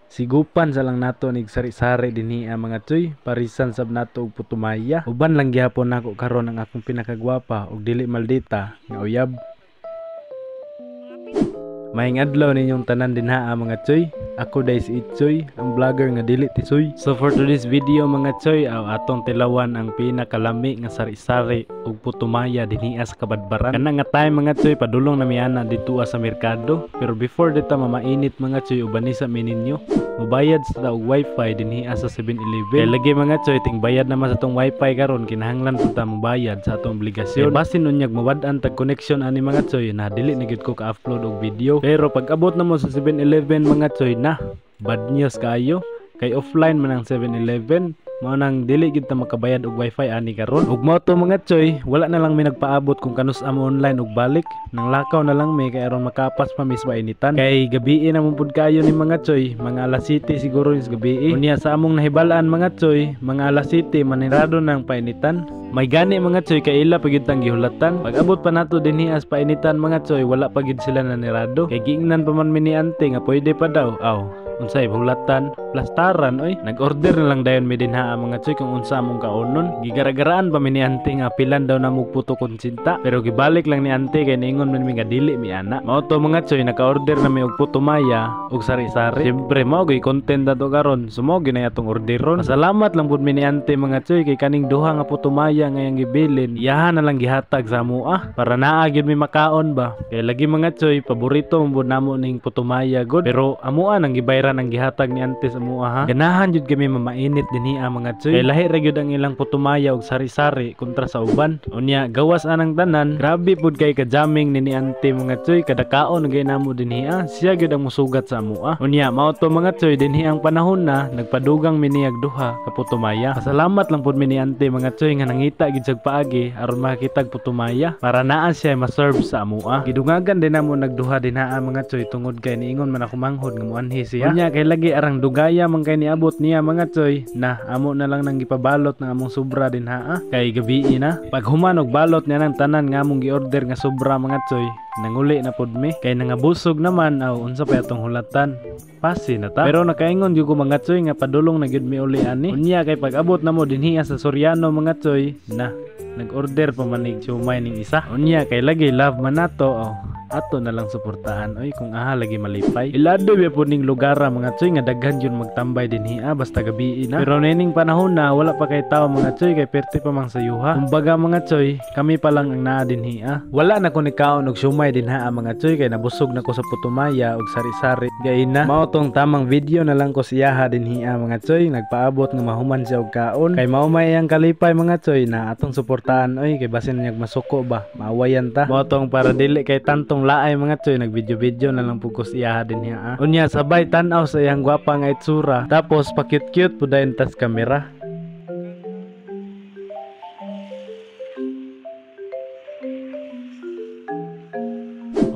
Sigupan sa lang nato nig sari-sari dinhi ang mga tsoy, parisan sab nato og putumaya. Uban lang gihapon nako karon ang akong pinakagwapa og dili maldita nga uyab. Maayong adlaw ninyong tanan dinha mga tsoy. Ako day si Itchoy, ang vlogger nga dili tisoy. So for today's video mga tsoy, aw atong tilawan ang pinakalami nga sari-sari ug putumaya dinhi sa Kabadbaran. Kana nga time mga tsoy, padulong na mi ana didto sa merkado. Pero before dita mamainit mga tsoy, ubani sa mi ninyo. Mubayad sa ta og wifi dinhi sa 7-Eleven. Kay lagi mga tsoy, ting bayad naman sa tong wifi karon, kinahanglan pud ta mobayad sa atong obligasyon. Kay basin unyag mawad-an tag connection ani mga tsoy, na dili na gyud ko ka-upload og video. Pero pag abot na mo sa 7-Eleven mga tsoy, na bad news kaayo kay offline man ang 7-Eleven, mao nang dili gyud ta makabayad og wifi ani karon. Ug mao to mga tsoy, wala na lang mi nagpaabot kung kanus amo online og balik. Nang lakaw na lang mi kay aron makapas pa mi sa initan. Kay gabii na mo pud kaayo ni mga tsoy, mga alas 7 siguro ni sa gabii. Unya sa among nahibal-an mga tsoy, mga alas 7 manirado nang painitan. May gani mga tsoy kay ila pa gyud tang gihulatan. Pag abot pa nato dinhi as painitan mga tsoy, wala pa gyud sila nanirado. Kay giingnan pa man mi ni ante nga pwede pa daw. Aw, unsay hulatan, plastaran oy. Nag-order na lang dayon mi dinha mga tsoy kung unsa among kaonon. Gigaragaraan pa mi ni ante nga pilan daw namog puto konsinta, pero gibalik lang ni ante kay niingon man mi nga dili mi ana. Mao to mga tsoy, naka-order na mi og puto maya og sari-sari. Siyempre mao gyud content ato karon, so mao gyud na atong orderon. Salamat lang pud mi ni ante mga tsoy kay kaning duha nga puto maya nga iyang gibilin, iyahan na lang gihatag sa amoa para naa gyud mi makaon ba. Kay lagi mga tsoy, paborito man pud namo ning puto maya gud, pero amoa nang gibayran ang gihatag ni ante sa amoa ha. Ganahan jud kami mamainit dinhi mga tsoy. Kay lahi ra gyud ang ilang putumaya og sari-sari kontra sa uban. Unya gawas anang tanan, grabe pud kay ka-jamming ni ante mga tsoy, kada kaon gay namo dinhi siya gyud ang musugat sa amoa. Unya mao to mga tsoy, dinhi ang panahon na nagpadugang mi niyag duha ka putumaya. Pasalamat lang pud mi ni ante mga tsoy nga nangita gid siya paagi aron makakitag putumaya para naa siya ma-serve sa amoa. Gidungagan din namo nagduha dinha mga tsoy tungod kay niingon man ako manghod nga moanhi siya. Unya kay lagi arang dugaya man kay niabot niya mga tsoy, na amo na lang nang gipabalot ng among sobra dinha kay gabii na. Pag human og balot niya nang tanan nga among giorder nga sobra mga tsoy, nanguli na pud mi kay nangabusog naman. Aw, unsa pa atong hulatan, pasi na ta. Pero nakaingon gyud ko mga tsoy nga padulong na gyud mi uli ani. Unya kay pag abot namo dinhi sa Soriano mga tsoy, na nag-order pa man nig siomay ning isa. Unya kay lagi love man nato, aw ato na lang suportahan oy kung aha lagi malipay. Ilado ba po ning lugara mga tsoy nga daghan yun magtambay dinhi basta gabii na. Pero nining panahon na wala pa kay tao mga tsoy kay perti pa mang sayuha. Kumbaga mga tsoy, kami pa lang ang naa dinhi. Wala na ko ni kaon og siomay dinha mga tsoy kay nabusog na ko sa putumaya og sari-sari. Gayna mao tong tamang video na lang ko siyaha dinhi mga tsoy, nagpaabot nga mahuman siya og kaon. Kay mao may ang kalipay mga tsoy na atong suportahan oy kay basin niyag masuko ba, maawayan ta. Mao tong para dili kay tantong laay mga tsoy, nagvideo-video na lang pud ko siya dinhi. Unya sabay tan-aw sa iyang gwapa nga itsura, tapos pa cute-cute pud dayon tas kamera.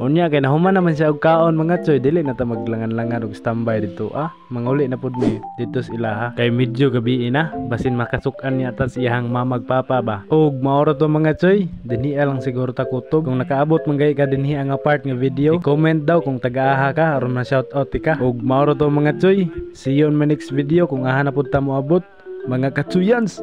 Unya kay nahuman naman siya og kaon mga tsoy, dili na ta maglangan-langan og standby didto. Manguli na pud mi didto sa ilaha kay medyo gabii na, basin makasuk-an niya tas iyang mamagpapa ba. Og mao ra to mga tsoy, dinhi lang siguro ta kutob. Kung nakaabot man gay ka dinhi nga part nga video, i-comment daw kung taga-aha ka aron ma-shout out ka. Og mao ra to mga tsoy, see you on my next video kung aha na pud ta moabot mga katsuyans.